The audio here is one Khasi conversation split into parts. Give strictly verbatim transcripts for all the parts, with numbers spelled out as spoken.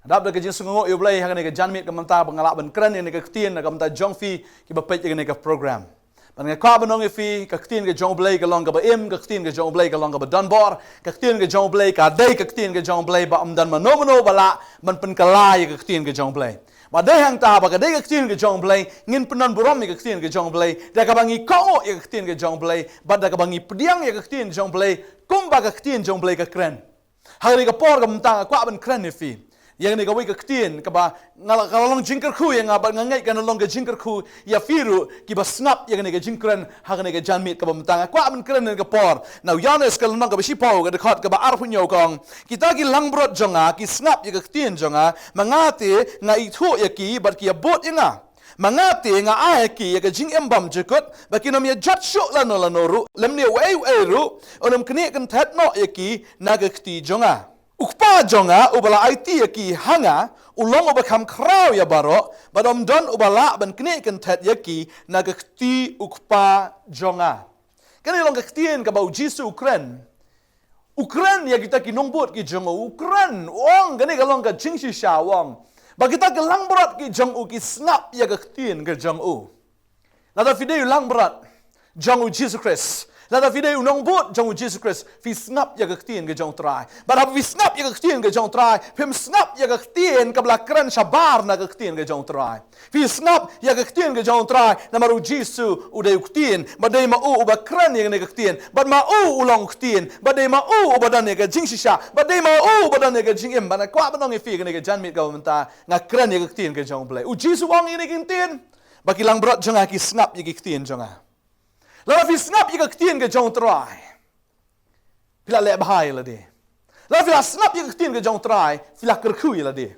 Dap da ka jingsngew ïa U Blei ha kane ka janmiet ka mynta ba nga lah ban kren ïa kane ka ktien na ka bynta jong phi kiba peit ïa kane ka program. Ban nga kwah ban ong ïa phi ka ktien ka jong U Blei ka long kaba im, ka ktien ka jong U Blei ka long kaba donbor, ka ktien ka jong U Blei ka dei ka ktien ka jong U Blei ba ym don mano mano ba lah ban pynkylla ïa ka ktien ka jong U Blei. Ba dei hangta ba ka dei ka ktien ka jong U Blei ngin pynbun burom ïa ka ktien ka jong U Blei da kaba ngi kohnguh ïa ka ktien ka jong U Blei, bad da kaba ngi pdiang ïa ka ktien jong U Blei kumba ka ktien jong U Blei ka kren. Ha kane ka por ka mynta nga kwah ban kren ïa phi ïa kane kawei ka ktien kaba nga la, ka la long jingkyrkhu ïa nga bad nga ngeit kan long ka jingkyrkhu ïa phi ruh kiba sngap ïa kane ka jingkren ha kane ka janmiet kaba mynta. Nga kwah ban kren ïa ka por na u Ïoannis ka lynnong kaba shiphew ka dkhot kaba arphew hynñiew ka ong, kita ki langbrot jong nga ki sngap ïa ka ktien jong nga, ma nga te nga ithuh ïa ki bad ki ïabud ïa nga. Ma nga te nga ai ha ki ïa ka jingim bymjukut ba kin ym ïa jot shuh lano lano ruh, lymne uei uei ruh un ym knieh kynthet noh ïa ki na ka kti jong nga. U Kpa jong nga uba la aiti ïa ki ha nga u long uba kham khraw ïa baroh, bad ym don uba lah ban knieh kynthet ïa ki na ka kti U Kpa jong nga. Kane long ka ktien kaba U Jisu u kren. U kren ïa kita ki nongbud ki jong u, u kren, u ong kane ka long ka jingshisha, u ong ba kita ki langbrot ki jong u ki sngap ïa ka ktien ka jong u. Lada phi dei u langbrot jong U Jisu Khrist, lada phi dei u nongbud jong U Jisu Khrist, phi sngap ïa ka ktien ka jong U Trai. Bad haba phi sngap ïa ka ktien ka jong U Trai, phim sngap ïa ka ktien kaba la kren shabar na ka ktien ka jong U Trai. Phi sngap ïa ka ktien ka jong U Trai namar U Jisu u dei u ktien, bad dei ma u uba kren ïa kane ka ktien, bad ma u u long u ktien, bad dei ma u uba don ïa ka jingshisha, bad dei ma u uba don ïa ka jingim. Bad nga kwah ban ong ïa phi kane ka janmiet kaba mynta, nga kren ïa ka ktien ka jong U Blei. U Jisu u ong ïa kane ka ktien ba ki langbrot jong nga ki sngap ïa ki ktien jong nga. Lada phi sngap ïa ka ktien ka jong U Trai, phi la leh bha ïa lade. Lada phi la sngap ïa ka ktien ka jong U Trai, phi la kyrkhu ïa lade.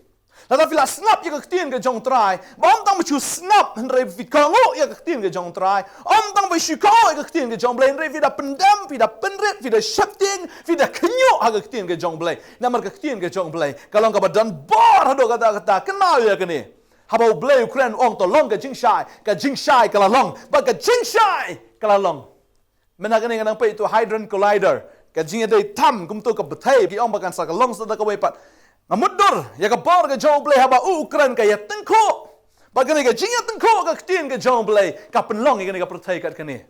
Lada phi la sngap ïa ka ktien ka jong U Trai, ba ym tang ba shu sngap hynrei phi kohnguh ïa ka ktien ka jong U Trai, ym tang ba shu kohnguh ïa ka ktien ka jong U Blei hynrei phi da pyndem, phi da pynrit, phi da sheptieng, phi da khñiuh ha ka ktien ka jong U Blei. Namar ka ktien ka jong U Blei ka long kaba donbor haduh katta katta. Kynmaw ïa kane, haba U Blei u kren u ong to long ka jingshai, ka jingshai ka la long, ba ka jingshai ka la long. Mynta kane nga nang peit ïa uto u hadron collider, ka jingïadei tam kum uto ka pyrthei, ki ong ba kan sa ka long sa da kawei pat. Nga mutdur ïa ka bor ka jong U Blei haba u u kren ka ïatyngkhuh. Ba kane ka jingïatyngkhuh ka ktien ka jong U Blei ka pynlong ïa kane ka pyrthei kat kane.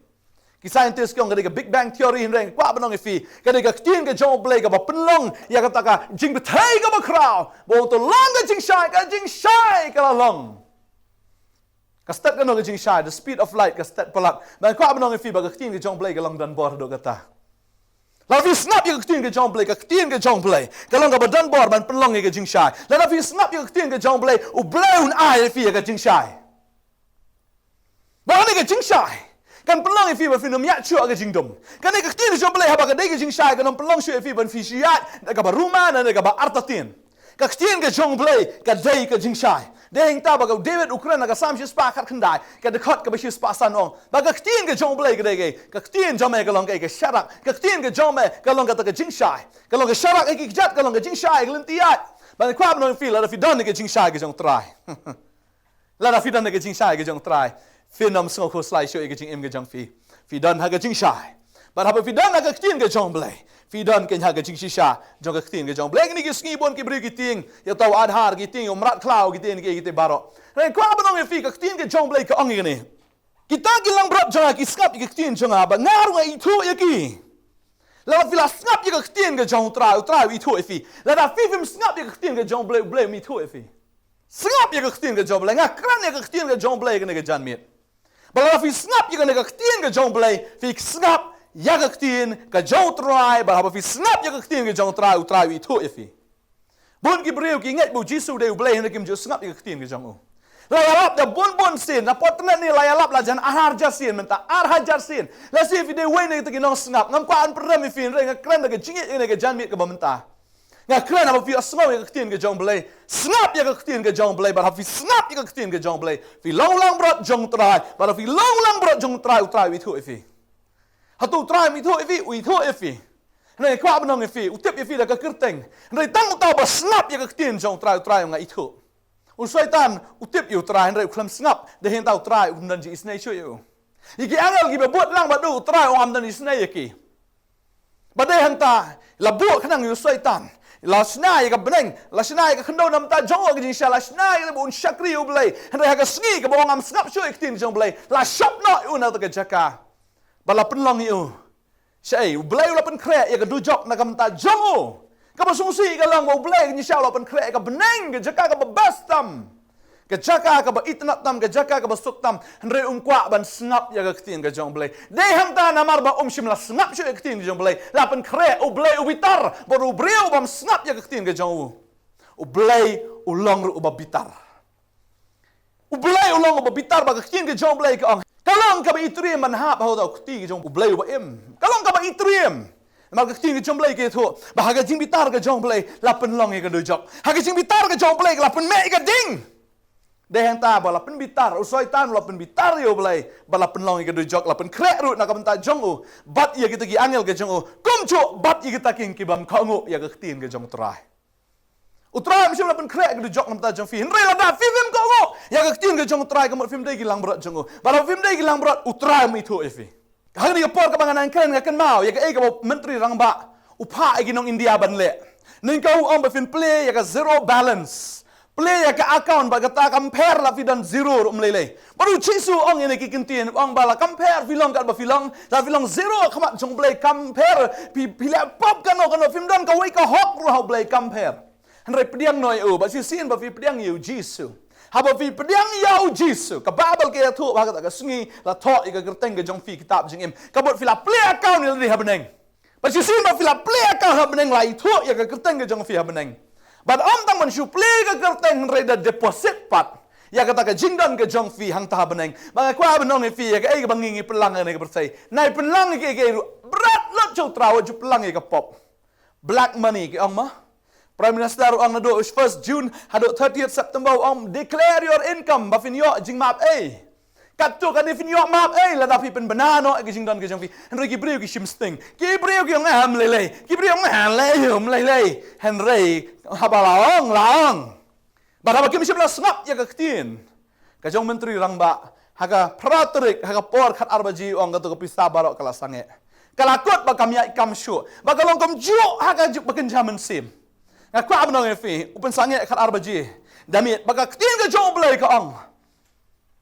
Ki scientist ki ong ka dei ka Big Bang Theory, hynrei nga kwah ban ong ïa phi ka dei ka ktien ka jong U Blei kaba pynlong ïa kata ka jingpyrthei kaba khraw. Ba u ong to long ka jingshai, ka jingshai ka la long. Ka stet kano ka jingshai, the speed of light, ka stet palat. Bad nga kwah ban ong ïa phi ba ka ktien ka jong U Blei ka long donbor haduh katta. Lada phi sngap ïa ka ktien ka jong U Blei, ka ktien ka jong U Blei ka long kaba donbor ban pynlong ïa ka jingshai. Lada phi sngap ïa ka ktien ka jong U Blei, U Blei un ai ïa phi ïa ka jingshai. Ba kane ka jingshai kan pynlong ïa phi ba phin ym ïaid shuh ha ka jingdum. Kane ka ktien ka jong U Blei haba ka dei ka jingshai kan ym pynlong shuh ïa phi ban phi shu ïaid da kaba ruma ne da kaba artatien. Ka ktien ka jong U Blei ka dei ka jingshai. Dei hangta ba ka David u kren ha ka Salm shispah khatkhyndai, ka dkhot kaba shispah san, u ong ba ka ktien ka jong U Blei ka dei ka, ka ktien jong me ka long ka, ka sharak. Ka ktien ka jong me ka long kata ka jingshai. Ka long ka sharak ïa ki kjat, ka long ka jingshai ïa ka lynti ïaid. Bad nga kwah ban ong ïa phi, lada phi don ïa ka jingshai ka jong U Trai, lada phi don ha ka jingshai ka jong U Trai, phin ym sngew khuslai shuh ïa ka jingim ka jong phi. Phi don ha ka jingshai. Bad haba phi don ha ka ktien ka jong U Blei, phi don kein ha ka jingshisha jong ka ktien ka jong U Blei. Kine ki sngi bun ki briew ki tieng ïa uta u Aadhaar, ki tieng ïa u mrad khlaw, ki tieng ïa kite baroh. Hynrei nga kwah ban ong ïa phi ka ktien ka jong U Blei ka ong ïa kane. Kita ki langbrot jong nga ki sngap ïa ka ktien jong nga, bad nga ruh nga ithuh ïa ki. Lada phi la sngap ïa ka ktien ka jong U Trai, U Trai u ithuh ïa phi. Lada phi phim sngap ïa ka ktien ka jong U Blei, U Blei um ithuh ïa phi. Sngap ïa ka ktien ka jong U Blei, nga kren ïa ka ktien ka jong U Blei kane ka janmiet. Ba lada phi sngap ïa kane ka ktien ka jong U Blei, phi sngap ïa ka ktien ka jong U Trai, ba haba phi sngap ïa ka ktien ka jong U Trai, U Trai u ithuh ïa phi. Bun ki briew ki ngeit ba U Jisu u dei U Blei hynrei kim ju sngap ïa ka ktien ka jong u. La ïalap da bun bun sien, na por tynrai ne la ïalap la jan ar hajar sien, mynta ar hajar sien. Lehse phi dei uwei na kita ki nongsngap, ngam kwah ban pynrem ïa phi hynrei nga kren da ka jingngeit ïa kane ka janmiet kaba mynta. Nga kren haba phi ïohsngew ïa ka ktien ka jong U Blei, sngap ïa ka ktien ka jong U Blei, bad haba phi sngap ïa ka ktien ka jong U Blei, phi long langbrot jong U Trai, bad haba phi long langbrot jong U Trai, U Trai u ithuh ïa phi. Hato U Trai um ithuh ïa phi? U ithuh ïa phi. Hynrei nga kwah ban ong ïa phi, u tip ïa phi da ka kyrteng. Hynrei tang uta uba sngap ïa ka ktien jong U Trai, U Trai u ong nga ithuh. U Soitan u tip ïa U Trai hynrei u khlem sngap, dei hangta U Trai um don jingïasnei shuh ïa u. Ïa ki angel kiba bud lang bad u, U Trai u ong ngam don isnei ïa ki. Bad dei hangta la buh khnang ïa u Soitan, La shna ïa ka bneng, la shna ïa ka khyndew na ka bynta jong u ha ka jingshisha, la shna ïa kaba un shakri ïa U Blei. Hynrei ha ka sngi kaba u ong ngam sngap shuh ïa ka ktien ka jong U Blei, la shop noh ïa u na kata ka jaka. Bad la pynlong ïa u. Shaei, U Blei u la pynkhreh ïa ka dujok na ka bynta jong u. Kaba sngewsih ka long ba U Blei ha ka jingshisha u la pynkhreh ïa ka bneng, ka jaka kaba best tam. Ka jaka kaba itynnad tam, ka jaka kaba suk tam. Hynrei um kwah ban sngap ïa ka ktien ka jong U Blei. Dei hangta namar ba um shym la sngap shuh ïa ka ktien ka jong U Blei, la pynkhreh U Blei u bitar bad u briew bym sngap ïa ka ktien ka jong u. U Blei u long ruh uba bitar. U Blei u long uba bitar, ba ka ktien ka jong U Blei ka ong, ka long kaba itriem ban hap ha uta u kti ka jong U Blei uba im. Ka long kaba itriem. Namar ka ktien ka jong U Blei ka ïathuh ba ha ka jingbitar ka jong U Blei la pynlong ïa ka dujok. Ha ka jingbitar ka jong U Blei ka la pynmih ïa ka ding. Dei hangta ba la pynbitar, u Soitan u la pynbitar ïa U Blei, ba la pynlong ïa ka dujok, la pynkhreh ruh na ka bynta jong u bad ïa kita ki angel ka jong u, kumjuh bad ïa kita ki, ki bym kohnguh ïa ka ktien ka jong U Trai. U Trai um shym la pynkhreh ïa ka dujok na ka bynta jong phi. Hynrei lada phi phim kohnguh ïa ka ktien ka jong U Trai, ka mut phim dei ki langbrot jong u. Bad lada phim dei ki langbrot, U Trai um ithuh ïa phi. Hangne ka por kaba nga nang kren, nga kynmaw ïa kaei kaba u Myntri Rangbah u phah ïa ki nong India ban leh. Nyngkong u ong ba phin plie ïa ka zero balance. Plie ïa ka account bad kata, kam pher la phi don zero ruh, ym lei lei. Bad u Jisu u ong ïa kine ki kyntien, u ong ba la kam pher phi long katba phi long, la phi long zero ha khmat jong U Blei, kam pher, phi, phi leh pop kano kano, phim don kawei ka hok ruh ha U Blei, kam pher. Hynrei pdiang noh ïa u, bad shisien ba phi pdiang ïa u Jisu. Haba phi pdiang ïa u Jisu, ka Baibl ka ïathuh ba ha kata ka sngi la thoh ïa ka kyrteng ka jong phi ha kitab jingim. Ka mut phi la plie account ïa lade ha bneng. Bad shisien ba phi la plie account ha bneng, la ithuh ïa ka kyrteng ka jong phi ha bneng. Bad ym tang ban shu plie ïa ka kyrteng, hynrei da deposit pat ïa kata ka jingdon ka jong phi hangta ha bneng. Bad nga kwah ban ong ïa phi, ïa kaei kaba ngi, ngi pynlang ha kane ka pyrthei, nai pynlang ïa kaei kaei ruh, bret lut sha U Trai, wat ju pynlang ïa ka pop. Black money ki ong mo. Prime Minister u ong naduh first June haduh thirtieth September, u ong declare your income, ba phin ïoh jingmap ei. Katto katne phin ïoh map ei lada phi pynbna noh ïa ka jingdon ka jong phi. Hynrei ki briew ki shim sting. Ki briew ki ong, eh, ym lei lei. Ki briew ki ong, eh, lei, ym lei lei. Hynrei haba la ong, la ong. Bad haba kim shym la sngap ïa ka ktien ka jong u Myntri Rangbah, ha ka phra tarik, ha ka por khatar baje, u ong, kato ka pisa baroh ka la sangeh. Ka la kut ba kam ïaid kam shuh, ba ka long kumjuh ha ka juk ba kynja mynsiem. Nga kwah ban ong ïa phi, u pynsangeh khatar baje. Da miet ba ka ktien ka jong U Blei ka ong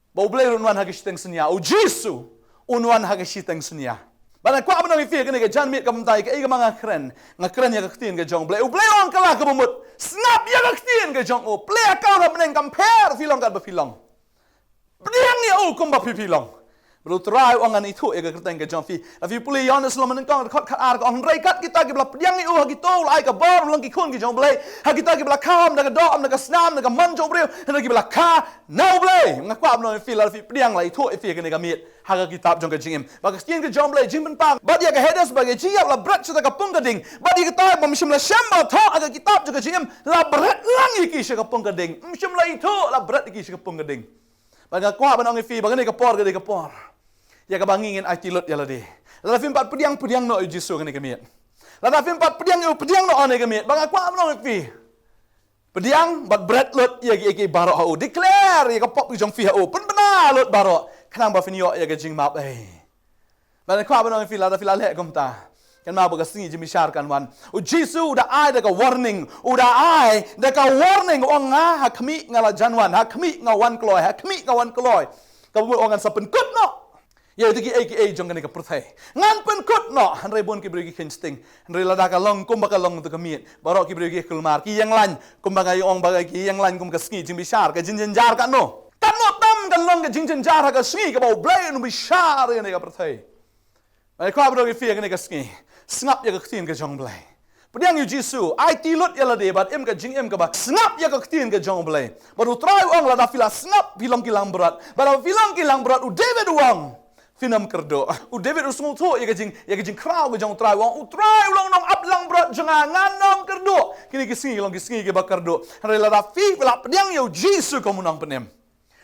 ba U Blei ruh un wan ha ka shiteng synñia. U Jisu un wan ha ka shiteng synñia. Bad nga kwah ban ong ïa phi, kane ka janmiet ka mynta, kaei kaba nga kren, nga kren ïa ka ktien ka jong U Blei. U Blei u ong, kylla kaba mut, sngap ïa ka ktien ka jong u. Plie account ha bneng, kam pher phi long katba phi long. Pdiang ïa u kumba phi, phi long. Bad U Trai u ong, ngan ithuh ïa ka kyrteng ka jong phi. Lada phi pule Ïoannis lynnong nyngkong, dkhot khatar, ka ong, hynrei kat kita kiba la pdiang ïa u, ha kito u la ai ka bor ban long ki khun ki jong U Blei. Ha kita kiba la kha, ym da ka doh, ym da ka snam, ym da ka mon jong u briew, hynrei kiba la kha na U Blei. Nga kwah ban ong ïa phi, lada phi pdiang, la ithuh ïa phi ha kane ka miet ha ka kitab jong ka jingim. Ba ka ktien ka jong U Blei, jingpynpaw bad ïa ka Hades bad ka jingïap la bret sha ka pung ka ding. Bad ïa kita bym shym la shem ba la thoh ha ka kitab jong ka jingim, la bret lang ïa ki sha ka pung ka ding. Ym shym la ithuh, la bret ïa ki sha ka pung ka ding. Bad nga kwah ban ong ïa phi ba kane ka por ka dei ka por ïa kaba ngi ngin aiti lut ïa lade. Lada phim pat pdiang, pdiang noh ïa u Jisu ha kane ka miet. Lada phim pat pdiang ïa u, pdiang noh ha kane ka miet. Bad nga kwah ban ong ïa phi, pdiang bad bret lut ïa ki, ïa ki baroh ha u. Declare ïa ka pop ka jong phi ha u. Pynbna lut baroh khnang ba phin ïoh ïa ka jingmap ei. Bad nga kwah ban ong ïa phi, lada phi la leh kumta, kynmaw ba ka sngi jingbishar kan wan. U Jisu u da ai da ka warning, u da ai da ka warning, u ong, nga ha khmih nga la jan wan, ha khmih nga wan kloi, ha khmih nga wan kloi. Kaba mut u ong ngan sa pynkut noh ïa kita kiei kiei jong kane ka pyrthei. Ngan pynkut noh, hynrei bun ki briew ki kheiñ sting. Hynrei lada ka long kumba ka long ha ka miet, baroh ki briew ki kulmar, ki ïeng lain, kumba nga ong ba ki ïeng lain kum ka sngi jingbishar, ka jingjynjar katno. Katno tam kan long ka jingjynjar ha ka sngi kaba U Blei un bishar ïa kane ka pyrthei. Bad nga kwah ban ong ïa phi ha kane ka sngi, sngap ïa ka ktien ka jong U Blei. Pdiang ïa u Jisu, aiti lut ïa lade bad im ka jingim kaba sngap ïa ka ktien ka jong U Blei. Bad U Trai u ong, lada phi la sngap, phi long ki langbrot. Bad lada phi long ki langbrot, u David u ong, phin ym kyrduh. U David u sngewthuh ïa ka jing, ïa ka jingkhraw ka jong U Trai, u ong, U Trai u long u nongap langbrot jong nga, ngan ym kyrduh. Kine ki sngi ki long ki sngi kiba kyrduh. Hynrei lada phi, phi la pdiang ïa u Jisu kum u Nongpynim,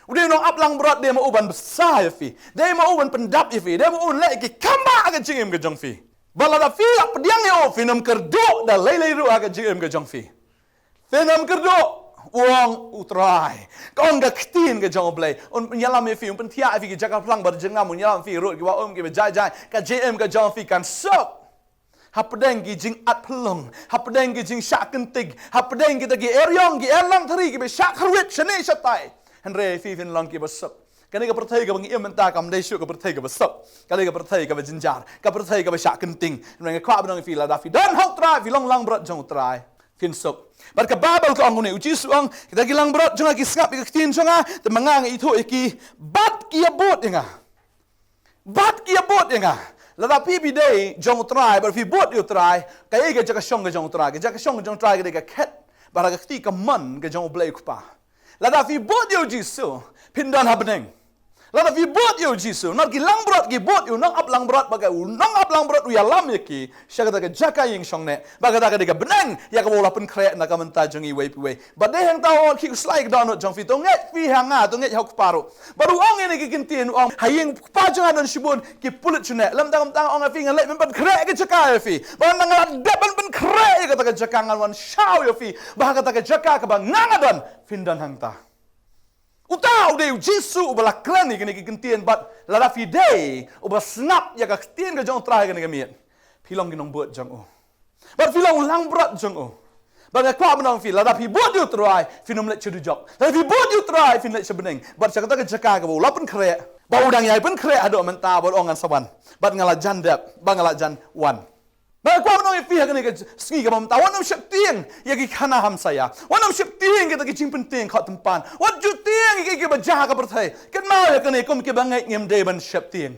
u dei u nongap langbrot, dei ma u ban bsa ïa phi, dei ma u ban pyndap ïa phi, dei ma u ban leh ïa ki kam bah ha ka jingim ka jong phi. Bad lada phi la pdiang ïa u, phin ym kyrduh da lei lei ruh ha ka jingim ka jong phi. Phin ym kyrduh, u ong U Trai. Ka ong ka ktien ka jong U Blei, un ïalam ïa phi, un pynthiah ïa phi ki jaka phlang ba jyrngam, un ïalam ïa phi ruh kiba um kiba jai jai. Ka jingim ka jong phi kan suk. Hapdeng ki jingat phlong, hapdeng ki jingshah kynting, hapdeng kita ki eriong, ki erlang thari, kiba shah kharwit shane shatai, hynrei phi phin long kiba suk. Kane ka pyrthei kaba ngi im mynta kam dei shuh ka pyrthei kaba suk. Ka dei ka pyrthei kaba jynjar, ka pyrthei kaba shah kynting. Hynrei nga kwah ban ong ïa phi, lada phi don ha U Trai, phi long langbrot jong U Trai, phin suk. Bad ka Baibl ka ong kumne, u Jisu u ong, kita ki langbrot jong nga ki sngap ïa ka ktien jong nga, te ma nga nga ithuh ïa ki, bad ki ïabud ïa nga. Bad ki ïabud ïa nga. Lada phi phi dei jong U Trai, bad phi bud ïa U Trai, kaei ka jaka shong ka jong U Trai? Ka jaka shong ka jong U Trai ka dei ka khet bad ha ka kti kamon ka jong U Blei U Kpa. Lada phi bud ïa u Jisu, phin don ha bneng. Lada phi bud ïa u Jisu, namar ki langbrot ki bud ïa u nongap langbrot, bad ka u nongap langbrot u ïalam ïa ki sha kata ka jaka ïing shong neh, bad kata ka dei ka bneng ïa kaba u la pynkhreh na ka bynta jong iwei pa iwei. Bad dei hangta u ong, khuslai ka dohnud jong phi, to ngeit phi ha nga, to ngeit ha U Kpa ruh. Bad u ong ïa kine ki ktien, u ong, ha ïing U Kpa jong nga don shibun ki pulit shuh neh. Lem tang tang ong ïa phi, ngan leit ban pynkhreh ka jaka ïa phi. Bad ngan la dep ban pynkhreh ïa kata ka jaka, ngan wan shaw ïa phi, bad ha kata ka jaka kaba nga nga don, phin don hangta. Uta u dei u Jisu uba la kren ïa kine ki ktien, bad lada phi dei uba sngap ïa ka ktien ka jong U Trai ha kane ka miet, phi long ki nongbud jong u. Bad phi long u langbrot jong u. Bad nga kwah ban ong ïa phi, lada phi bud ïa U Trai, phin ym leit sha dujok. Lada phi bud ïa U Trai, phin leit sha bneng. Bad sha kata ka jaka kaba u la pynkhreh, ba u dang ïai pynkhreh haduh mynta, bad u ong ngan sa wan. Bad nga la jan dep, bad nga la jan wan. Bad nga kwah ban ong ïa phi ha kane ka sngi kaba mynta, wat nym sheptieng ïa ki khana hamsaïa. Wat nym sheptieng kita ki jingpyntieng khaw tympan. Wat ju tieng ïa ki, kiba jia ha ka pyrthei. Kynmaw ïa kane kum kiba ngeit ngim dei ban sheptieng.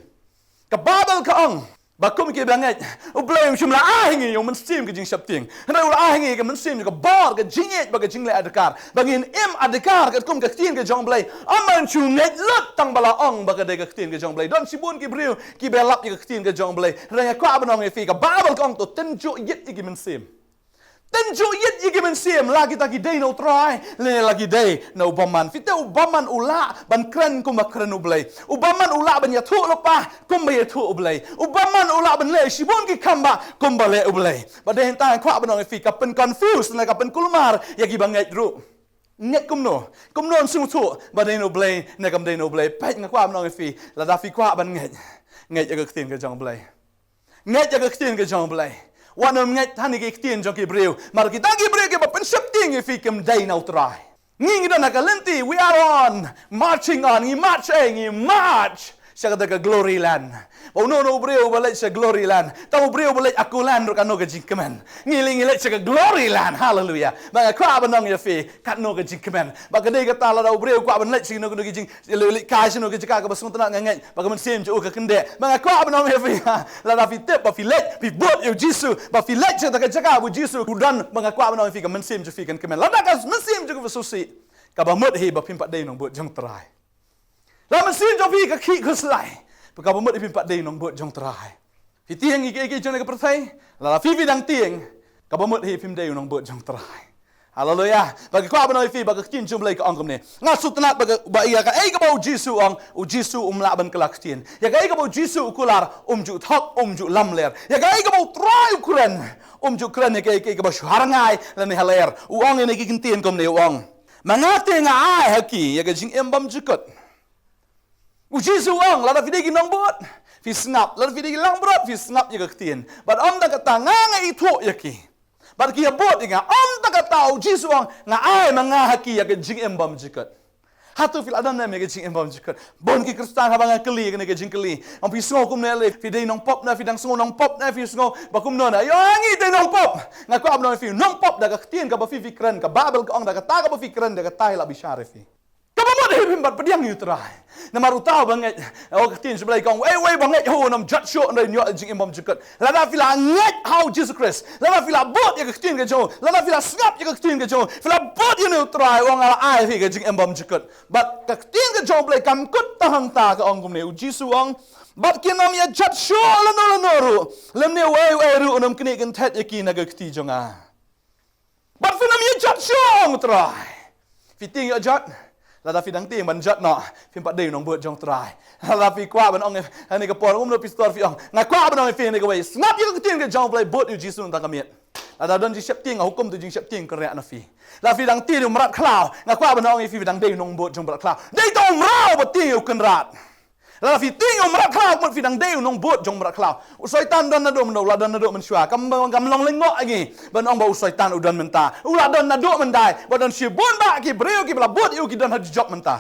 Ka Baibl ka ong ba kum kiba ngeit, U Blei um shym la ai ha ngi ïa u mynsiem ka jingsheptieng. Hynrei u la ai ha ngi ka mynsiem ka bor, ka jingïeit bad ka jingleh adkar, ba ngin im adkar katkum ka ktien ka jong U Blei. Ym ban shu ngeit lut tang ba la ong ba ka dei ka ktien ka jong U Blei. Don shibun ki briew kiba lap ïa ka ktien ka jong U Blei. Hynrei nga kwah ban ong ïa phi, ka Baibl ka ong to tynjuh ïit ïa ki mynsiem. Tynjuh ïit ïa ki mynsiem, la kita ki dei na U Trai, lane la ki dei na u bymman. Phi tip u bymman u lah ban kren kumba kren U Blei. U bymman u lah ban ïathuh lypa kumba ïathuh U Blei. U bymman u lah ban leh shibun ki kam bah kumba leh U Blei. Bad dei hangta nga kwah ban ong ïa phi, ka pynconfuse ne ka pynkulmar ïa kiba ngeit ruh. Ngeit kumno? Kumno yn sngewthuh ba dei na U Blei ne kam dei na U Blei? Peit, nga kwah ban ong ïa phi, lada phi kwah ban ngeit, ngeit ïa ka ktien ka jong U Blei. Ngeit ïa ka ktien ka jong U Blei. Wat nym ngeit than ïa ki ktien jong ki briew. Namar kita ki briew kiba pynsheptieng ïa phi kim dei na U Trai. Ngi ngi don ha ka lynti, we are on, marching on, ngi march eh, ngi march sha kata ka glory land. Ba uno uno u briew uba leit sha glory land, tang u briew uba leit Aqualand ruh katno ka jingkmen. Ngi leit, ngi leit sha ka glory land. Haleluia. Ba nga kwah ban ong ïa phi, katno ka jingkmen. Ba ka dei kata, lada u briew u kwah ban leit sha kino kino ki jing, leit, leit kai sha kino ki jaka kaba sngewtynnat, nga ngeit ba ka mynsiem jong u ka kyndit. Ba nga kwah ban ong ïa phi, lada phi tip ba phi leit, phi bud ïa u Jisu, ba phi leit sha kata ka jaka ba u Jisu u don, ba nga kwah ban ong ïa phi, ka mynsiem jong phi kan kmen. Lada ka mynsiem jong phi ka sngewsih, kaba mut hi ba phim pat dei nongbud jong U Trai. La mynsiem jong phi ka khih khuslai, ba kaba mut hi phim pat dei nongbud jong U Trai. Phi tieng ïa kiei kiei jong kane ka pyrthei, lada phi phi dang tieng, kaba mut hi phim dei u nongbud jong U Trai. Haleluia. Ba nga kwah ban ong ïa phi ba ka ktien jong U Blei ka ong kumne. Nga sngewtynnat ba ka, ba ïa kaei kaba u Jisu u ong, u Jisu um lah ban kylla ktien. Ïa kaei kaba u Jisu u kular, um ju thok, um ju lamler. Ïa kaei kaba U Trai u kren, um ju kren ïa kaei kaei kaba shu ha rngai lane ha lyer. U ong ïa kine ki ktien kumne, u ong, ma nga te nga ai ha ki ïa ka jingim bymjukut. U Jisu u ong, lada phi dei ki nongbud, phi sngap. Lada phi dei ki langbrot, phi sngap ïa ka ktien. Bad ym tang kata, nga nga ithuh ïa ki. Bad ki ïabud ïa nga. Ym tang kata, u Jisu u ong, nga ai ma nga ha ki ïa ka jingim bymjukut. Hato phi la don ne em ïa ka jingim bymjukut? Bun ki Khristan haba nga kylli ïa kane ka jingkylli, ong, phi sngew kumne lei, phi dei nongpop ne phi dang sngew nongpop ne phi sngew ba kumno ne? Ïa, ngi dei nongpop. Nga kwah ban ong ïa phi, nongpop da ka ktien kaba phi phi kren, ka Baibl ka ong da kata kaba phi kren, da kata hi la bishar ïa phi. Kaba mut hi phim pat pdiang ïa U Trai. Namar uta uba ngeit, oh, ka ktien jong U Blei ka ong, uei uei uba ngeit ha u un ym jot shuh, un ïoh jingim bymjukut. Lada phi la ngeit ha u Jisu Khrist, lada phi la bud ïa ka ktien ka jong u, lada phi la sngap ïa ka ktien ka jong u, phi la bud ïa une U Trai, u ong nga la ai ha phi ka jingim bymjukut. Bad ka ktien ka jong U Blei kam kut tang hangta, ka ong kumne, u Jisu u ong, bad kin ym ïa jot shuh lano lano ruh, lymne uei uei ruh un ym knieh kynthet ïa ki na ka kti jong nga. Bad phin ym ïa jot shuh, ong U Trai. Phi tieng ïa jot? Lada phi dang tieng ban jot noh, phim pat dei u nongbud jong U Trai. Lada phi kwah ban ong, ha kane ka por, kumno pastor phi ong? Nga kwah ban ong ïa phi ha kane kawei, sngap ïa ka ktien ka jong U Blei, bud ïa u Jisu nangta ka miet. Lada don jingsheptieng, nga hukum to jingsheptieng kynriah na phi. Lada phi dang tieng ïa u mrad khlaw, nga kwah ban ong ïa phi, phi dang dei u nongbud jong u mrad khlaw. Dei tang u mraw ba tieng ïa u kynrad. Lada phi tieng ïa u mrad khlaw, mut phi dang dei u nongbud jong u mrad khlaw. U Soitan don naduh mynno, u la don naduh mynshuwa. Kam, kam long lyngngoh ïa ngi ban ong ba u Soitan u don mynta. U la don naduh myndai. Ba don shibun bah ki briew kiba la bud ïa u ki don ha dujok mynta.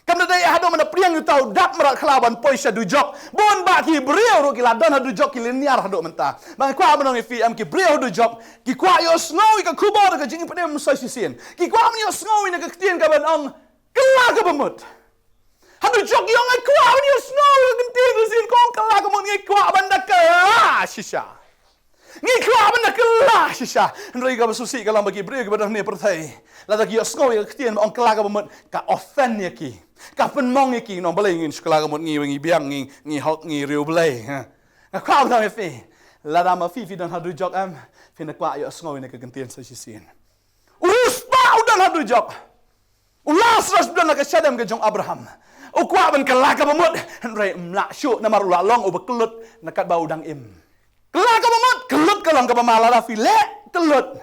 Kam da dei haduh mynta pdiang ïa uta u dak mrad khlaw ban poi sha dujok. Bun bah ki briew ruh ki la don ha dujok, ki lyniar haduh mynta. Ba nga kwah ban ong ïa phi, em ki briew ha dujok ki kwah ïohsngew ïa ka khubor ka jingpynim sa shisien. Ki kwah ban ïohsngew ïa ka ktien kaban ong, kylla kaba mut. Ha dujok ïong, nga kwah ban ïohsngew ïa ka ktien sa shisien, kong, kylla kaba mut, nga kwah ban da kylla shisha. Nga kwah ban da kylla shisha. Hynrei kaba sngewsih ka long ba ki briew kiba don ha kane ka pyrthei, lada ki ïohsngew ïa ka ktien ba ong kylla kaba mut, ka offend ïa ki, ka pynmong ïa ki. Nong, balei ngin shu kylla kaba mut, ngi, ngi biang, ngi, ngi hok, ngi riewblei, ha? Nga kwah ban ong ïa phi, lada ma phi, phi don ha dujok, em, phin da kwah ïohsngew ïa ka ktien sa shisien. U riewspah u don ha dujok. U Lasarus u don ha ka shadem ka jong Abraham. U kwah ban kylla kaba mut, hynrei um lah shuh, namar u la long uba kyllut na katba u dang im. Kylla kaba mut, kyllut ka long kaba ma. Lada phi leh kyllut,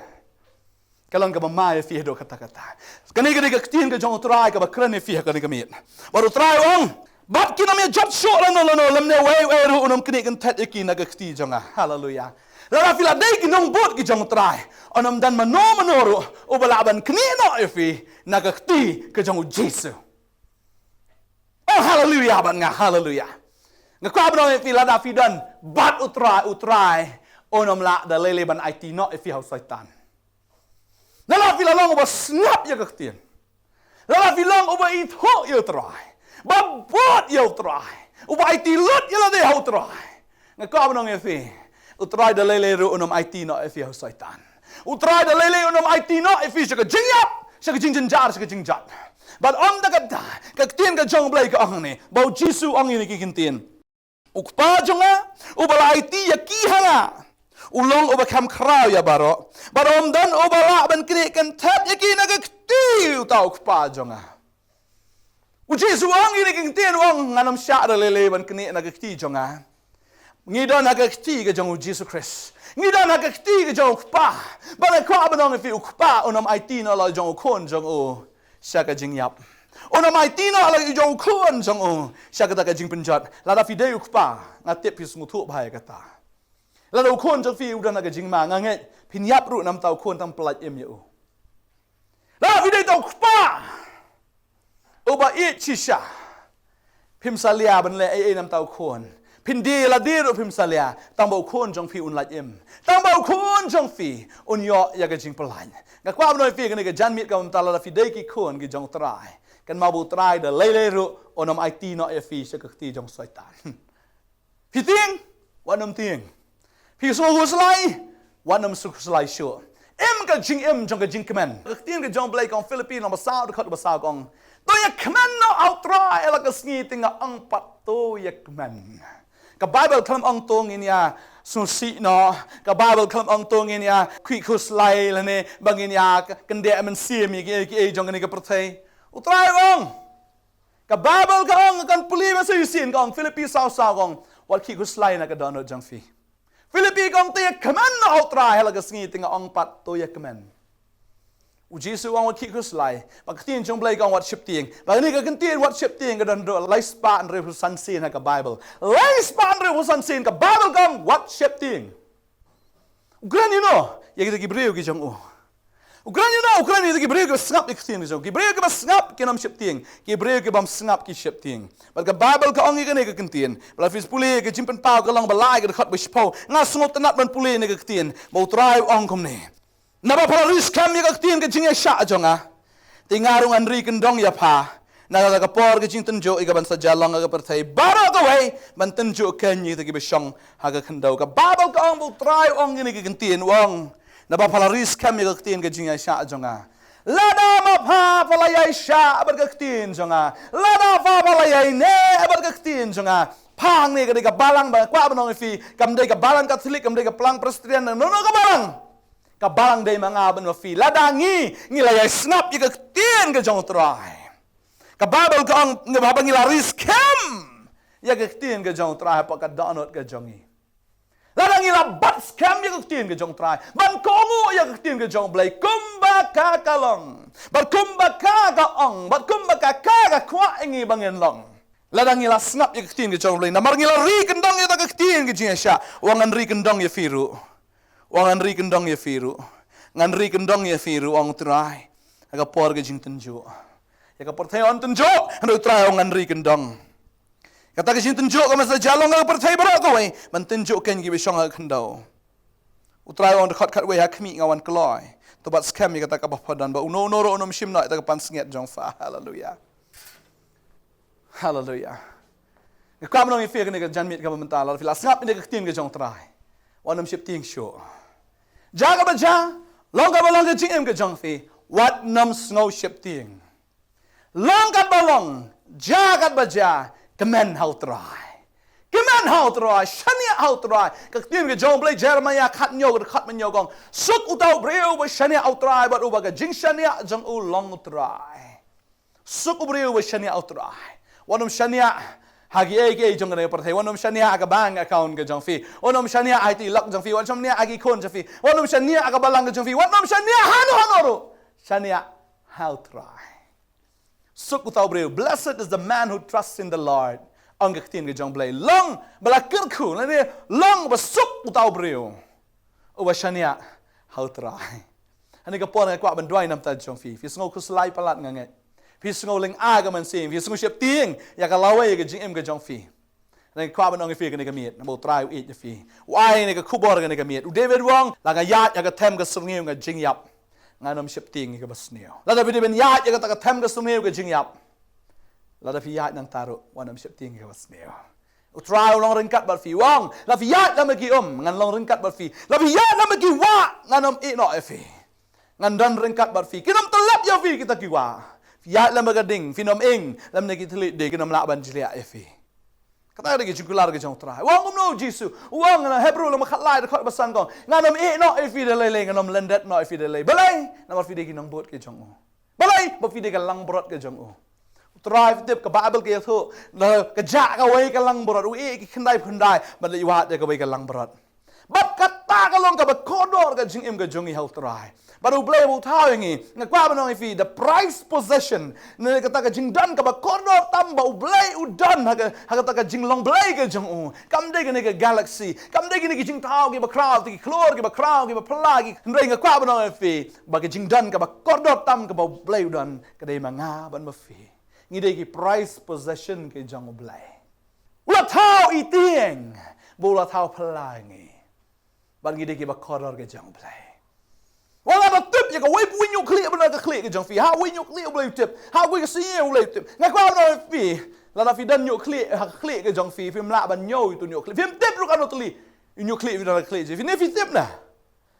ka long kaba ma ïa phi haduh katta katta. Kane ka dei ka ktien ka jong U Trai kaba kren ïa phi ha kane ka miet. Bad U Trai u ong, bad kin ym ïa jot shuh lano lano, lymne uwei uwei ruh un ym knieh kynthet ïa ki na ka kti jong nga. Haleluya. Lada phi la dei ki nongbud ki jong U Trai, un ym don mano mano ruh uba lah ban knieh noh ïa phi na ka kti ka jong U Jisu. Oh, haleluya, bad nga, haleluya. Nga kwah ban ong ïa phi, lada phi don bad U Trai, U Trai un ym lah da lei lei ban aiti noh ïa phi ha u Soitan. Lada phi la long uba sngap ïa ka ktien, lada phi long uba ithuh ïa U Trai, ba bud ïa U Trai, uba aiti lut ïa lade ha U Trai, nga kwah ban ong ïa phi, U Trai da lei lei ruh un ym aiti noh ïa phi ha u Soitan. U Trai da lei lei un ym aiti noh ïa phi sha ka jingïap, sha ka jingjynjar, sha ka jingjot. Bad ym da kata, ka ktien ka jong U Blei ka ong hangne, ba U Jisu u ong ïa kine ki ktien. U Kpa jong nga, uba la aiti ïa ki ha nga, u long uba kham khraw ïa baroh. Bad ym don uba lah ban knieh kynthet ïa ki na ka kti uta U Kpa jong nga. U Jisu u ong ïa kine ki ktien, u ong, ngan ym shah da lei lei ban knieh na ka kti jong nga. Ngi don ha ka kti ka jong U Jisu Khrist. Ngi don ha ka kti ka jong U Kpa. Bad nga kwah ban ong ïa phi, U Kpa un ym aiti noh la jong U Khun jong u sha ka jingïap. Un ym aiti noh la jong U Khun jong u sha kata ka jingpynjot. Lada phi dei U Kpa, nga tip phi sngewthuh bha ïa kata. Lada U Khun jong phi u don ha ka jingma, nga ngeit phin ïap ruh namar uta U Khun, tang pyllait im ïa u. Lada phi dei uta U Kpa uba ïeit shisha, phim salia ban leh ei ei namar uta U Khun. Phin die la die ruh phim salia, tang ba U Khun jong phi un lait im. Tang ba U Khun jong phi un ïoh ïa ka jingpyllait. Nga kwah ban ong ïa phi kane ka janmiet ka mynta, lada phi dei ki khun ki jong U Trai, kynmaw ba U Trai da lei lei ruh un ym aiti noh ïa phi sha ka kti jong u Soitan. Phi tieng, wat nym tieng. Phi sngewkhuslai, wat nym sngewkhuslai shuh. Im ka jingim jong ka jingkmen. Ka ktien ka jong U Blei ka ong, Philippi lynnong ba saw, dkhot ba saw ka ong, to ïa kmen noh ha U Trai ïa la ka sngi, te nga ong pat, to ïa kmen. Ka Baibl kam ong to ngin ïa sngewsih noh. Ka Baibl kam ong to ngin ïa khih khuslai lane ba ngin ïa kyndeh mynsiem ïa kiei kiei jong kane ka pyrthei. U Trai u ong, ka Baibl ka ong, kan pule ba sa shisien, ka ong, Philippi saw saw ka ong, wat khih khuslai na ka dohnud jong phi. Philippi ka ong, to ïa kmen noh ha U Trai ïa la ka sngi, te nga ong pat, to ïa kmen. U Jisu u ong wat khih khuslai. Bad ka ktien jong U Blei ka ong wat sheptieng. Bad kane ka ktien wat sheptieng ka don haduh lai spah hynriewphew san sien ha ka Baibl. Lai spah hynriewphew san sien ka Baibl ka ong wat sheptieng. U kren ïa uno? Ïa kita ki briew ki jong u. U kren ïa uno? U kren ïa kita ki briew kiba sngap ïa ka ktien ka jong u. Ki briew kiba sngap kim sheptieng. Ki briew ki bym sngap ki sheptieng. Bad ka Baibl ka ong ïa kane ka ktien. Ba la phi pule ka Jingpynpaw ka lynnong ba lai ka dkhot ba shiphew. Nga sngewtynnat ban pule ïa kane ka ktien. Ba U Trai u ong kumne. Naba pha la ri skhem ïa ka ktien ka jingïaishah jong nga, te nga ruh ngan ri kyndong ïa pha na kata ka por ka jingtynjuh ïa kaban sa jia long ha ka pyrthei baroh kawei, ban tynjuh keiñ ïa kita kiba shong ha ka khyndew. Ka Baibl ka ong, ba U Trai u ong ïa kane ka ktien, u ong, naba pha la ri skhem ïa ka ktien ka jingïaishah jong nga. Lada ma pha pha la ïaishah bad ka ktien jong nga, lada pha pha la ïaineh bad ka ktien jong nga, pha hangne ka dei ka balang ba nga kwah ban ong ïa phi. Kam dei ka balang Katholik, kam dei ka balang Presbyterian, no no ka balang. Ka balang dei ma nga bad ma phi. Lada ngi, ngi la ïai sngap ïa ka ktien ka jong U Trai. Ka Baibl ka ong, ngi, haba ngi la ri skhem ïa ka ktien ka jong U Trai hapoh ka dohnud ka jong ngi. Lada ngi la bat skhem ïa ka ktien ka jong U Trai, ban kohnguh ïa ka ktien ka jong U Blei kumba ka ka long, bad kumba ka ka ong, bad kumba ka ka ka kwah ïa ngi ba ngin long. Lada ngi la sngap ïa ka ktien ka jong U Blei, namar ngi la ri kyndong ïa ka ktien ka jingïaishah. Ong ngan ri kyndong ïa phi ruh. Ong ngan ri kyndong ïa phi ruh. Ngan ri kyndong ïa phi ruh, ong U Trai. Ha ka por ka jingtynjuh, ïa ka pyrthei yn tynjuh, hynrei U Trai ong ngan ri kyndong. Kata ka jingtynjuh ka masa jalong ka pyrthei baroh kawei, ban tynjuh kein kiba shong ha ka khyndew. U Trai ong, dkhot khatwei, ha khmih nga wan kloi. To bat skhem ïa kata kaba pha don, ba uno uno ruh un ym shim noh ïa kata ka pansngiat jong pha. Haleluia. Haleluia. Nga kwah ban ong ïa phi kane ka janmiet kaba mynta, lada phi la sngap ïa ka ktien ka jong U Trai, wat nym sheptieng shuh. Jia kaba jia, long kaba long ka jingim ka jong phi, wat nym sngew sheptieng. Long katba long, jia katba jia, kmen ha U Trai. Kmen ha U Trai, shaniah ha U Trai. Ka ktien ka jong U Blei, Jeremaïah khathynñiew, ka dkhot hynñiew ka ong, suk uta u briew uba shaniah ha U Trai, bad uba ka jingshaniah jong u long U Trai. Suk u briew uba shaniah ha U Trai. Wat nym shaniah ha kiei kiei jong kane ka pyrthei. Wat nym shaniah ha ka bank account ka jong phi. Wat nym shaniah ha ki lok jong phi. Wat nym shaniah ha ki khun jong phi. Wat nym shaniah ha ka balang ka jong phi. Wat nym shaniah hano hano ruh. Shaniah ha U Trai. Suk uta u briew. Blessed is the man who trusts in the Lord. Ong ka ktien ka jong U Blei. Long ba la kyrkhu, lane long ba suk uta u briew uba shaniah ha U Trai. Hane ka por nga kwah ban duwai namar ta jong phi. Phi sngew khuslai palat, nga ngeit. Phi sngew lynga ka mynsiem, phi sngew sheptieng ïa ka lawei ka jingim ka jong phi. Nga kwah ban ong ïa phi kane ka miet, namar U Trai u ïeit ïa phi. U ai kane ka khubor kane ka miet. U David u ong, la nga ïaid ha ka them ka sngew ka jingïap, ngan ym sheptieng ïa kaba sniew. Lada phi dei ban ïaid ha kata ka them ka sngew ka jingïap, lada phi ïaid nangta ruh, wat nym sheptieng ïa kaba sniew. U Trai u long ryngkat bad phi. U ong, la phi ïaid lem ha ki um, ngan long ryngkat bad phi. La phi ïaid lem ha ki wah, ngan ym ïeh noh ïa phi. Ngan don ryngkat bad phi. Kin ym tyllep ïa phi kita ki wah. Phi ïaid lem ha ka ding, phin ym ing, lymne ki thylliej ding kin ym lah ban jliah ïa phi. Kata ka dei ka jingkular ka jong U Trai. U ong kumno U Jisu? U ong ha Hebru lynnong khatlai dkhot ba san ka ong, ngan ym ïeh noh ïa phi da lei lei, ngan ym lyndet noh ïa phi da lei. Balei? Namar phi dei ki nongbud ka jong u. Balei? Ba phi dei ka langbrot ka jong u. U Trai, phi tip, ka Baibl ka ïathuh, la ka jah kawei ka langbrot, u ïeh ki khyndai khyndai, bad la wad ïa kawei ka langbrot. Bad kata ka long kaba kordor ka jingim ka jong ngi ha U Trai. Bad U Blei u thaw ïa ngi, nga kwah ban ong ïa phi, the prized possession, ne kata ka jingdon kaba kordor tam ba U Blei u don ha ka, ha kata ka jinglong Blei ka jong u. Kam dei kane ka galaxy, kam dei kine ki jingthaw kiba khraw, ki khlur kiba khraw, kiba phylla, ki, hynrei nga kwah ban ong ïa phi, ba ka jingdon kaba kordor tam kaba U Blei u don, ka dei ma nga bad ma phi. Ngi dei ki prized possession ka jong U Blei. U la thaw i tieng, ba u la thaw phylla ngi. Bad ngi dei kiba kordor ka jong U Blei. Wat la ba tip ïa kawei pa wei hynñiew khlieh ba na ka khlieh ka jong phi. Ha wei hynñiew khlieh U Blei u tip. Ha kawei ka sngi U Blei u tip. Nga kwah ban ong ïa phi, lada phi don hynñiew khlieh ha ka khlieh ka jong phi, phim lah ban ñiew ïa uto u hynñiew khlieh. Phim tip ruh kano tylli u hynñiew khlieh ba na ka khlieh jong phi. Ne phi tip na?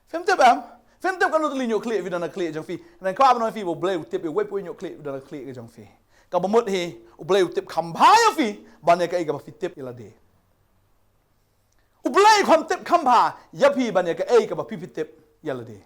Phim tip em? Phim tip kano tylli u hynñiew khlieh ba na ka khlieh jong phi. Nga kwah ban ong ïa phi ba U Blei u tip ïa kawei pa wei hynñiew khlieh ba na ka khlieh ka jong phi. Kaba mut hi, U Blei u tip kham bha ïa phi ban ïa kaei kaba phi tip ïa lade. U Blei u kham tip kham bha ïa phi ban ïa kaei kaba phi phi tip ïa lade.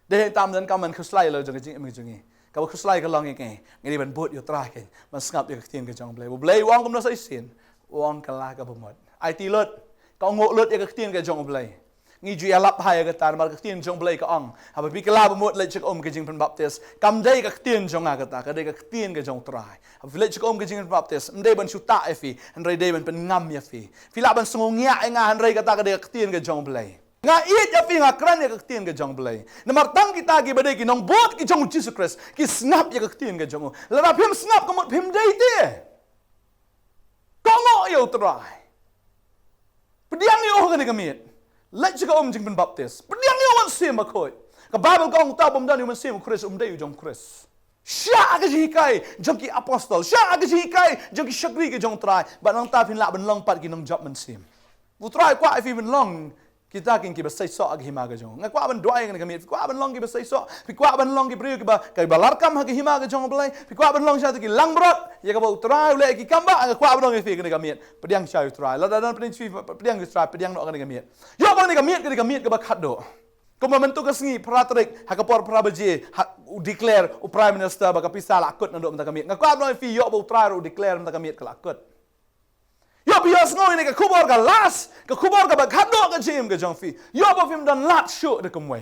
Dei tam don ka man khuslai la jong ka jingim ka jong ngi. Kaba khuslai ka long ïa ngi, ngi dei ban bud ïa U Trai kein, ban sngap ïa ka ktien ka jong U Blei. U Blei u ong kumno sa shisien? U ong kylla kaba mut. Aiti lut, ka ong nguh lut ïa ka ktien ka jong U Blei. Ngi ju ïalap ha ïa kata namar ka ktien jong U Blei ka ong, haba phi kylla ba mut leit sha ka um ka jingpynbaptis. Kam dei ka ktien jong nga kata, ka dei ka ktien ka jong U Trai. Haba phi leit sha ka um ka jingpynbaptis, ym dei ban shu tah ïa phi, hynrei dei ban pynngam ïa phi. Phi lah ban sngewngiah ïa nga, hynrei kata ka dei ka ktien ka jong U Blei. Nga ïeit ïa phi, nga kren ïa ka ktien ka jong U Blei. Namar tang kita kiba dei ki nongbud ki jong U Jisu Khrist ki sngap ïa ka ktien ka jong u. Lada phim sngap ka mut phim dei te. Kohnguh ïa U Trai. Pdiang ïa u ha kane ka miet. Leit sha ka um jingpynbaptis. Pdiang ïa u Mynsiem Bakhuid. Ka Baibl ka ong uta u bym don ïa u Mynsiem u Khrist um dei u jong u Khrist. Shah ka jinghikai jong ki apostol, shah ka jinghikai jong ki shakri ki jong U Trai, bad nangta phin lah ban long pat ki nongjop mynsiem. U Trai u kwah ïa phi ban long kita kin kiba seisoh ha ka hima ka jong u. Nga kwah ban duwai ha kane ka miet, phi kwah ban long kiba seisoh, phi kwah ban long ki briew kiba, kiba larkam ha ka hima ka jong U Blei, phi kwah ban long sha ki langbrot ïa kaba U Trai u leh ïa ki kam ba, nga kwah ban long ïa phi ha kane ka miet. Pdiang sha U Trai. Lada don pdiang sha, pdiang U Trai, pdiang noh ha kane ka miet. Ïoh ba kane ka miet, kane ka miet kaba khatduh. Kumba mynta ka sngi phra tarik, ha ka por phra baje, ha, u declare u Prime Minister ba ka pisa la kut naduh mynta ka miet. Nga kwah ban ong ïa phi, ïoh ba U Trai ruh u declare mynta ka miet ka la kut. Ïoh phi ïohsngew ïa kane ka khubor ka last, ka khubor kaba khatduh ka jingim ka jong phi. Ïoh ba phim don lad shuh da kumwei.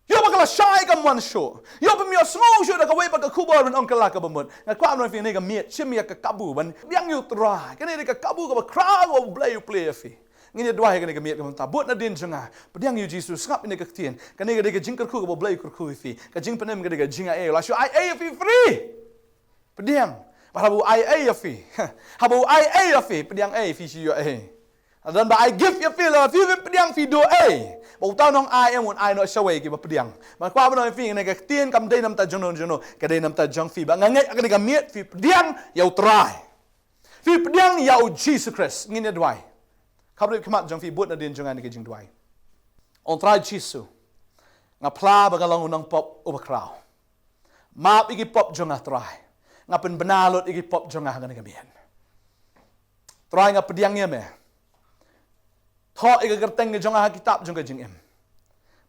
Ïoh ba ka lashai kam wan shuh. Ïoh ba ym ïohsngew shuh da kawei pat ka khubor ban ong ka la kaba mut. Nga kwah ban ong ïa phi kane ka miet, shim ïa ka kabu ban pdiang ïa U Trai. Kane dei ka kabu kaba khraw kaba U Blei u plie ïa phi. Ngin ïa duwai ha kane ka miet kaba mynta. Bud nadien jong nga, pdiang ïa U Jisu, sngap ïa kane ka ktien. Kane ka dei ka jingkyrkhu kaba U Blei u kyrkhu ïa phi. Ka jingpynim ka dei ka jingaiei, la shu aiei ïa phi free. Pdiang. Bad haba u aiei ïa phi, haba u aiei ïa phi, pdiang ei, phi shu ïoh ei. Lada don ba ai gift ïa phi, lada phi ym pdiang, phi duh ei. Ba uta u nongai em, un ai noh shawei kiba pdiang. Bad kwah ban ong ïa phi, kane ka ktien kam dei na bynta jongno jongno, ka dei na bynta jong phi. Bad nga ngeit ha kane ka miet phi pdiang ïa U Trai. Phi pdiang ïa U Jisu Khrist. Ngin ïa duwai. Khapkhrip khmat jong phi, bud nadien jong nga ïa kane ka jingduwai. Ong Trai Jisu, nga phla ba nga long u nongpop uba khraw. Map ïa ki pop jong nga Trai. Nga pynbna lut ïa ki pop jong nga ha kane ka miet. Trai, nga pdiang ïa me. Thoh ïa ka kyrteng ka jong nga ha ka kitab jong ka jingim.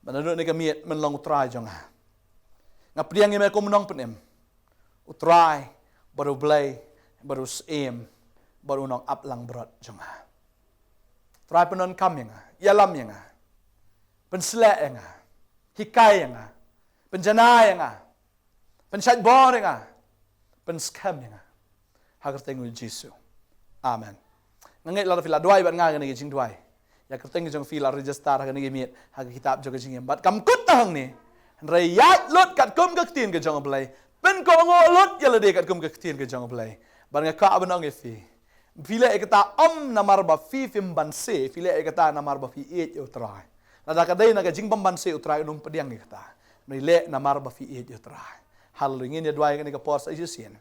Bad naduh kane ka miet men long U Trai jong nga. Nga pdiang ïa me kum u nongpynim, U Trai, bad U Blei, bad U Syiem, bad u nongap langbrot jong nga. Trai, pyndonkam ïa nga, ïalam ïa nga. Pynsleh ïa nga. Hikai ïa nga. Pynjanai ïa nga. Pynshait bor ïa nga. Pynskhem ïa nga. Ha ka kyrteng U Jisu. Amen. Nga ngeit lada phi la duwai bad nga kane ka jingduwai, ïa ka kyrteng ka jong phi la register ha kane ka miet ha ka kitab jong ka jingim. Bad kam kut tang hangne, hynrei ïaid lut katkum ka ktien ka jong U Blei. Pynkohnguh lut ïa lade katkum ka ktien ka jong U Blei. Bad nga kwah ban ong ïa phi, phi leh ïa kata ym namar ba phi phim banse, phi leh ïa kata namar ba phi ïeit ïa U Trai. Lada ka dei na ka jingbym banse, U Trai un ym pdiang ïa kata. Hynrei leh namar ba phi ïeit ïa U Trai. Haleluia. Ngin ïa duwai kane ka por sa shisien.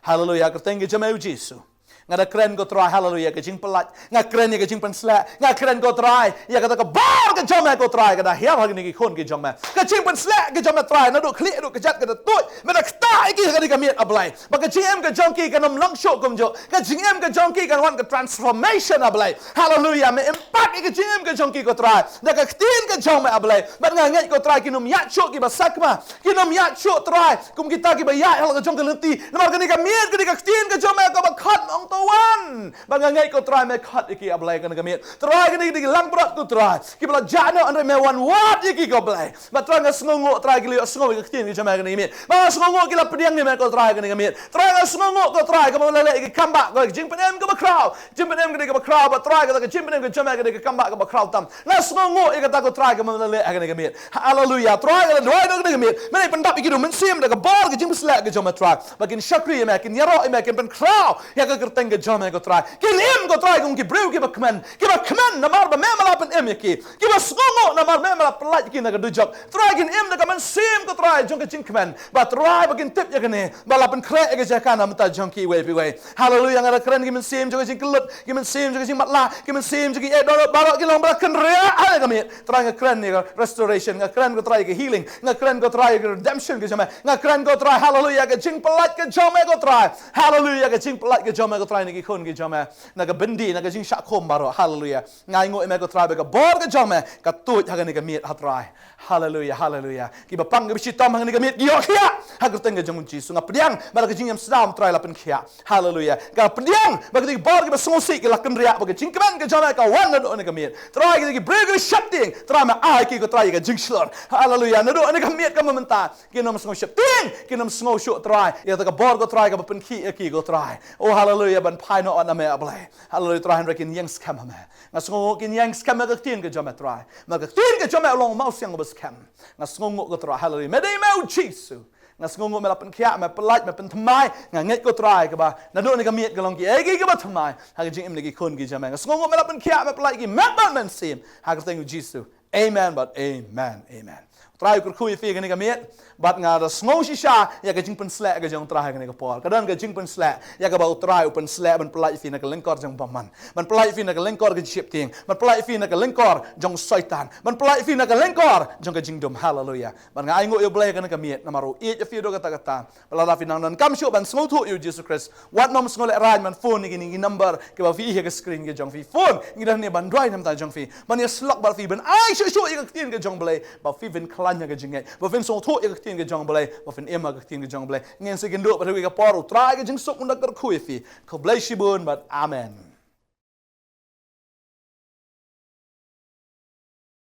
Haleluia. Kyrteng ka jong me U Jisu. Nga da kren ko Trai, haleluia, ka jingpyllait. Nga kren ïa ka jingpynsleh. Nga kren ko Trai ïa kata ka bor ka jong me ko Trai, ka da hiar ha kine ki khun ki jong me. Ka jingpynsleh ka jong me Trai, naduh khlieh haduh kjat ka da tuid. Me da ktah ïa ki ha kane ka miet A Blei. Ba ka jingim ka jong ki kan ym long shuh kumjuh. Ka jingim ka jong ki kan wan ka transformation A Blei. Haleluia. Me impact ïa ka jingim ka jong ki ko Trai, da ka ktien ka jong me A Blei. Bad nga ngeit ko Trai, kin ym ïaid shuh kiba sakma. Kin ym ïaid shuh Trai kum kita kiba ïaid ha la ka jong ka lynti. Namar kane ka miet ka dei ka ktien ka jong me kaba khot, me ong to wan. Bad nga ngeit ko Trai me khot ïa ki A Blei ha kane ka miet. Trai kine ki dei ki langbrot ko Trai, kiba la jah noh, hynrei me wan wad ïa ki ko Blei. Bad Trai nga sngewnguh Trai ki la ïohsngew ïa ka ktien ka jong me ha kane ka miet. Bad nga sngewnguh ki la pdiang ïa me ko Trai ha kane ka miet. Trai nga sngewnguh ko Trai kaba me la leh ïa ki kam ba ko jingpynim kaba khraw. Jingpynim ka dei kaba khraw, bad Trai kata ka jingpynim ka jong me ka dei ka kam ba kaba khraw tam. Nga sngewnguh ïa kata ko Trai kaba me la leh ha kane ka miet. Haleluia. Trai nga la duwai ha kane ka miet, me dei pyndap ïa ki da U Mynsiem da ka bor ka jingpynsleh ka jong me Trai. Ba kin shakri ïa me, kin ïaroh ïa me, kin pynkhraw ïa ka kyrteng ka jong me ko Trai. Kin im ko Trai kum ki briew kiba kmen, kiba kmen namar ba me me la pynim ïa ki. Kiba sngewnguh namar me me la pyllait ïa ki na ka dujok. Trai kin im da ka mynsiem ko Trai jong ka jingkmen. Ba Trai ba kin tip ïa kane, ba la pynkhreh ïa ka jaka na bynta jong kiwei pa iwei. Haleluia. Nga da kren ki mynsiem jong ka jingkyllut, ki mynsiem jong ka jingmatlah, ki mynsiem jong ki, eh, dohnud baroh ki long ba la kynriah ha kane ka miet. Trai nga kren ïa ka restoration, nga kren ko Trai ïa ka healing, nga kren ko Trai ïa ka redemption ka jong me. Nga kren ko Trai, haleluia, ka jingpyllait ka jong me ko Trai. Haleluia, ka jingpyllait ka jong me ko Trai na ki khun ki jong me. Na ka byndi, na ka jingshah khum baroh. Haleluia. Nga ainguh ïa me ko Trai ba ka bor ka jong me ka tuid ha kane ka miet ha Trai. Haleluia, haleluia. Kiba pang kiba shitom ha kane ka miet ki ïoh khiah ha ka kyrteng ka jong U Jisu. Nga pdiang ba la ka jingim sdang Trai la pynkhiah. Haleluia. Nga pdiang ba ka dei ka bor kiba sngewsih ki la kynriah, ba ka jingkmen ka jong me ka wan naduh kane ka miet. Trai ka dei ki briew kiba sheptieng, Trai me ai ki ko Trai ïa ka jingshlur. Haleluia. Naduh kane ka miet ka mynta, kin ym sngew sheptieng, kin ym sngew shuh Trai ïa kata ka bor ko Trai kaba pynkhih ïa ki ko Trai. Oh haleluia, ban phai noh na me A Blei. Haleluia Trai, hynrei kin ïeng skhem ha me. Nga sngewnguh kin ïeng skhem ha ka ktien ka jong me Trai. Ma ka ktien ka jong me u long u mawsiang uba skhem. Nga sngewnguh ko Trai, haleluia, me dei me U Jisu. Nga sngewnguh me la pynkhiah, me pyllait, me pynthymmai. Nga ngeit ko Trai kaba naduh kane ka miet ka long kiei kiei kiba thymmai ha ka jingim na ki khun ki jong me. Nga sngewnguh me la pynkhiah, me pyllait ïa ki met bad mynsiem ha ka kyrteng U Jisu. Amen bad amen. Amen. Trai u kyrkhu ïa phi ha kane ka miet. Bad nga da sngew shisha ïa ka jingpynsleh ka jong U Trai ha kane ka por. Ka don ka jingpynsleh ïa kaba U Trai u pynsleh ban pyllait ïa phi na ka lyngkor jong bymman. Ban pyllait ïa phi na ka lyngkor ka jingsheptieng. Ban pyllait ïa phi na ka lyngkor jong u Soitan. Ban pyllait ïa phi na ka lyngkor jong ka jingdum. Haleluia. Bad nga ainguh ïa U Blei ha kane ka miet namar u ïeit ïa phi haduh katta katta. Bad lada phi nang donkam shuh ban sngewthuh ïa U Jisu Khrist, wat ym sngewlehraiñ ban phone ïa kine ki number kiba phi ïohi ha ka screen ka jong phi. Phone ïa kine ban duwai na ka bynta jong phi, ban ïasyllok bad phi, ban ai shuh shuh ïa ka ktien ka jong U Blei ba phin khlaiñ ha ka jingngeit, ba phin sngewthuh ïa ka ktien ka jong U Blei, ba phin im ha ka ktien ka jong U Blei. Ngin sa ïakynduh bad ha kawei ka por. U Trai ka jingsuk un da kyrkhu ïa phi. Khublei shibun bad amen.